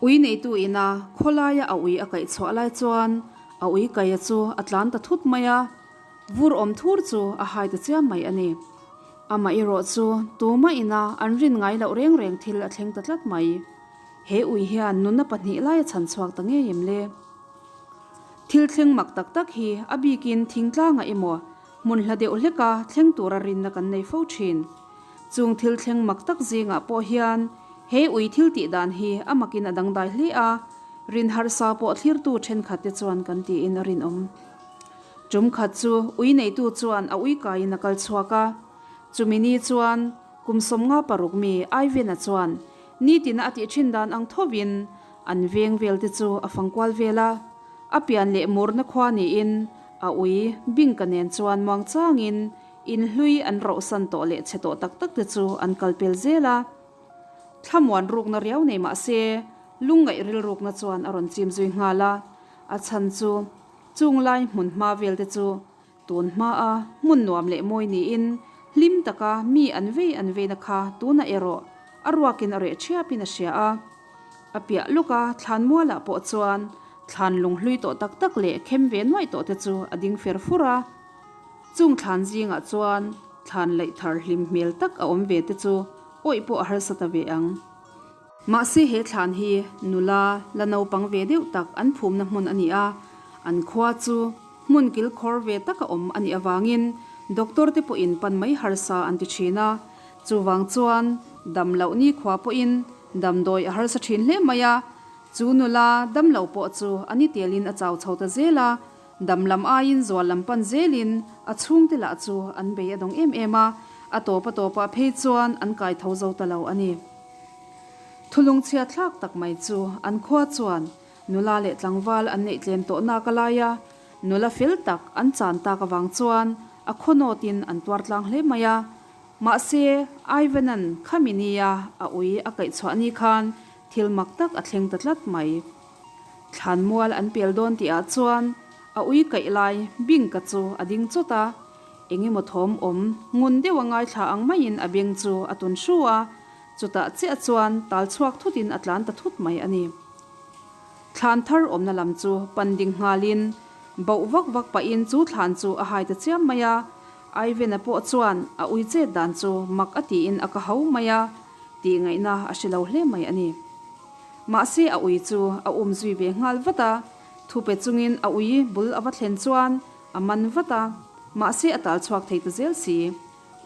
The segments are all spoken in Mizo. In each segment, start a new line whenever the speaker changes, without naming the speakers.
Ui neitu ina khawlaia a ui a kaih chhuah lai chuan a ui kaia chu a tlan ta thut mai a, vur awm thur chu a hai ta chiam mai a ni. Amah erawh chu tuma ina an rin ngai loh reng reng thil a thleng ta tlat mai. He ui hian nunna pahnih lai a chhan chhuak ta ngei em le? Thil thleng mak tak tak hi a bikin thingtlangah emaw hmun hla deuh hleka thleng tura rinna kan nei fo thin. Chung thil thleng mak tak zingah pawh hian he ui thil tih dan hi a makin a dangdai hle a, rin harsa pawh thlirtu thenkhat te chuan kan tiin a rinawm. Tum khat chu ui neitu chuan a ui kaiin a kal chhuak a, chumi ni chuan kum 56 mi Ivan-a chuan nitina a tih thin dan ang thovin an veng vel te chu a fangkual vel a, a pian leh murna khua niin a ui Bingka nen chuan muangchangin In hlui an rohsan tawh leh chhe tawh tak tak te chu an kal pel zel a. Thlamuan rukna riau nei mah se, lungngaih rilrukna chuan a rawn chim zui nghal a. A chhan chu, chung lai hmun hma vel te chu tun hmaa hmun nuam leh mawi niin hlim taka mi an vei an veina kha tunah erawh a ruakin a reh ṭhiapin a hria a. A piah lawka thlan mualah pawh chuan thlan lunghlui tawh tak tak leh khem ve nuaih tawh te chu a ding fer fur a. Chung thlan zingah chuan thlan laih thar hlim hmel tak a awm ve te chu awih pawh a harsa ta ve ang. Mahse he thlan hi nula la naupang ve deuh tak an phumna hmun a ni a, an khua chu hmun kilkhawr ve tak a awm a nih avangin doctor te pawhin pan mai harsa an ti thin a, chuvang chuan dam loh nikhua pawhin damdawi a harsa thin hle mai a, chu nula dam lo pawh chu a ni telin a chau chho ta zel a. Dam lam aiin zual lam pan zelin a chhungte lah chu an bei a dawng em em a, a tawp a tawpah phei chuan an kai tho zo ta lo a ni. Thulung chhia thlak tak mai chu an khua chuan nula leh tlangval an neih tlem tawh nak a lai a, nula fel tak an chan tak avang chuan a khaw nawtin an tuar tlang hle mai a. Mahse, Ivan-a'n khami nia a ui a kaih chhuah ni khan thil mak tak a thleng ta tlat mai. Thlanmual an pel dawn tih ah chuan a ui kaih lai Bingka chu a ding chawt a, eng emaw thawm awm ngun deuh a ngaithla ang maiin a beng chu a tun hru a, chutah chiah chuan tal chhuak thutin a tlan ta thut mai a ni. Thlan thar awmna lam chu pan ding nghalin bauh vak vak pahin chu thlan chu a hai ta chiam mai a, Ivan-a pawh chuan a ui chet dan chu mak a tiin a ka hau mai a, tih ngaihna a hre lo hle mai a ni. Mahse a ui chu a um zui ve nghal vat a, thu pe chungin a ui bul a va thlen chuan a man vat a, mahse a tal chhuak thei ta zel si.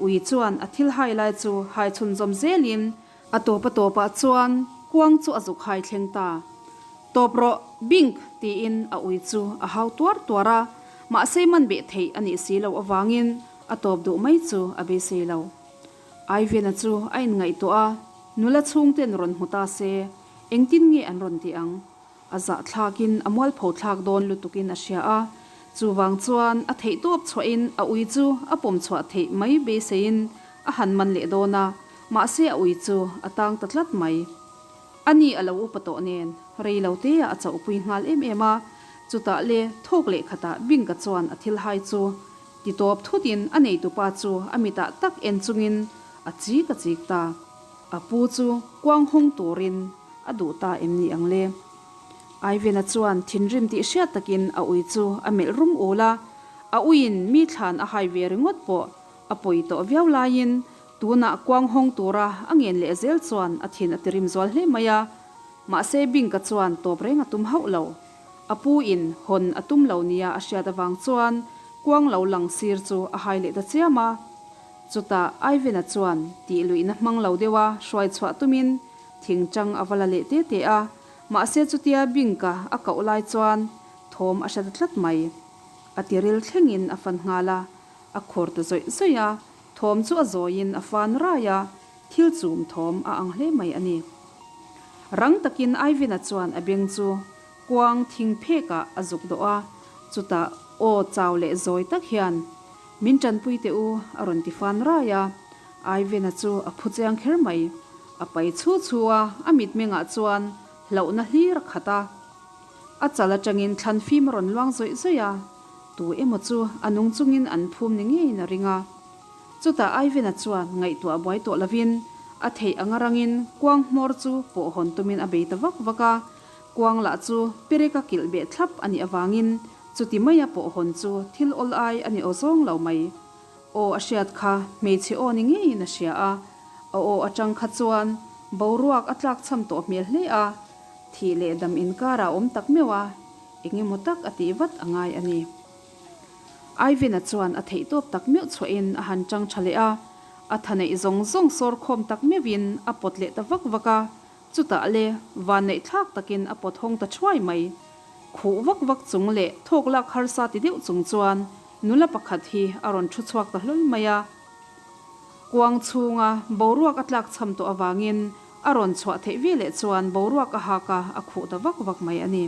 Ui chuan a thil hai lai chu hai chhunzawm zelin a tawp a tawpah chuan kuang chu a zuk hai thleng ta. Tawp rawh, Bink! tiin a ui chu a hau tuar tuar a, mahse man beh theih a nih si loh avangin a tawp duh mai chu a beisei lo. Ivan-a chu a inngaihtuah a, nula chhungten rawn hmu ta se, engtin nge an rawn tih ang? A zahthlakin a mualpho thlak dawn lutukin a hria a, chuvang chuan a theihtawp chhuahin a ui chu a pawm chhuah theih mai beiseiin a han man leh dawn a, mahse a ui chu a tang ta tlat mai. Ani a lo upa tawh nen rei lo teah a chauhpui nghal em em a, chutah le thawk leh khatah Bingka chuan a thil hai chu Ti tawp thutin a neitupa chu a mitah tak en chungin a chik a chik ta. A pu chu kuang hawng turin a duh ta em ni ang le? Ivan-a chuan thinrim tih hriat takin a ui chu a melh rum ul a, a uiin mi thlan a hai ve ringawt pawh a pawi tawh viau laiin tunah kuang hawng tura a ngen leh zel chuan a thin a tirim zual hle mai a. Mahse Bingka chuan tawp reng a tum hauh lo. A pu in hawn a tum lo nia a hriat avang chuan kuang lo lang sir chu a hai leh ta chiam a. Chutah Ivan-a chuan tih luihna hmang lo deuha hruai chhuah tumin thing chang a va la leh te te a, mahse chutia Bingka a koh lai chuan thawm a hre ta tlat mai. A tiril thlengin a fan nghal a, a khawr ta zawih zawih a, thawm chu a zawiin a fan rai a, Thil chum thawm a ang hle mai a ni. Rang takin Ivan-a chuan a beng chu kuang thing phekah a zuk dawh a, chutah aw chau leh zawi tak hian, Min tanpui teh u, a rawn ti fan rai a. Ivan-a chu a phu chiang kher mai. A pai chhu chhu a, a mitmengah chuan hlauhna hlir a khat a. A chal atangin thlan fim a rawn luang zawih zawih a, tu emaw chu a nung chungin an phum ni ngeiin a ring a. Chutah Ivan-a chuan ngaihtuah buai tawh lovin a theih anga rangin kuang hmawr chu pawh hawn tumin a bei ta vak vak a. Kuang lah chu pereka kilh beh thlap a nih avangin chuti maia pawh hawn chu thil awl ai a ni aw zawng lo mai. Aw a hriat kha hmeichhe aw ni ngeiin a hria a, a aw atang kha chuan boruak a tlakchham tawh hmel hle a, thih leh dam inkarah a awm tak meuh a, eng emaw tak a tih vat a ngai a ni. Ivan-a chuan a theihtawp tak meuh chhuahin a han tang tha leh a, a tha neih zawng zawng sawr khawm tak meuhin a pawt leh ta vak vak a, chutah le vanneih thlak takin a pawt hawng ta thuai mai. Khuh vak vak chung leh thawk lak harsa ti deuh chung chuan nula pakhat hi a rawn thu chhuak ta hlawl mai a. Kuang chhunga boruak a tlak chham tawh avangin a rawn chhuah theih ve leh chuan boruak a hak a, a khuh ta vak vak mai a ni.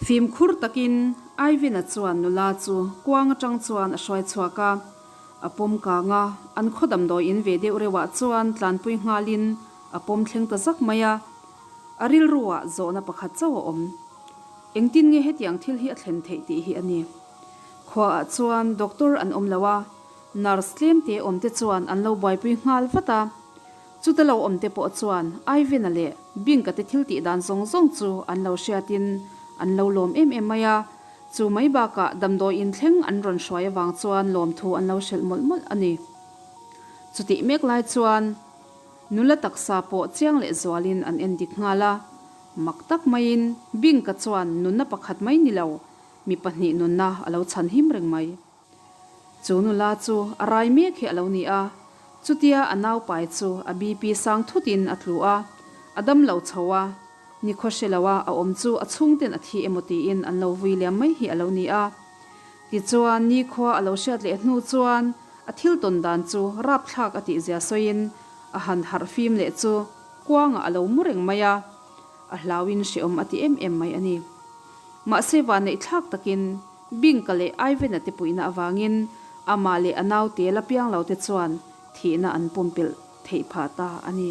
Fimkhur takin Ivan-a chuan nula chu kuang atang chuan a hruai chhuak a, a pawm kang a, an khaw damdawi in ve deuh reuhah chuan tlanpui nghalin a pawm thleng ta zak mai a. A rilruah zawhna pakhat chauh a awm. Engtin nge hetiang thil hi a thlen theih tih hi a ni. Khuaah chuan doctor an awm lo a, nurse tlemte awmte chuan an lo buaipui nghal vat a. Chuta lo awmte pawh chuan Ivan-a leh Bing-a te thil tih dan zawng zawng chu an lo hriatin an lo lawm em em mai a, chu mai bakah damdawi inthleng an rawn hruai avang chuan lawmthu an lo hrilh mawlh mawlh a ni. Chutih mek lai chuan nula taksa pawh chiang leh zualin an en dik nghal a, mak tak maiin Bing-a chuan nunna pakhat mai ni lo, mi pahnih nunna a lo chhanhim reng mai. Chu nula chu a rai mek hi a lo ni a, chutia a naupai chu a BP sang thutin a tlu a, a dam lo chho a, nikhaw hre lo a a awm chu a chhungten a thi emaw tiin an lo vui liam mai hi a lo ni a. Tichuan nikhua a lo hriat leh hnu chuan a thil tawn dan chu rapthlak a tihzia sawiin a han harh fim leh chu kuangah a lo mu reng mai a, a hlauin hreawm a ti em em mai a ni. Mahse vanneihthlak takin Bingka leh Ivan-a te puihna avangin amah leh a naute la piang lo te chuan thihna an pumpelh theih phah ta a ni.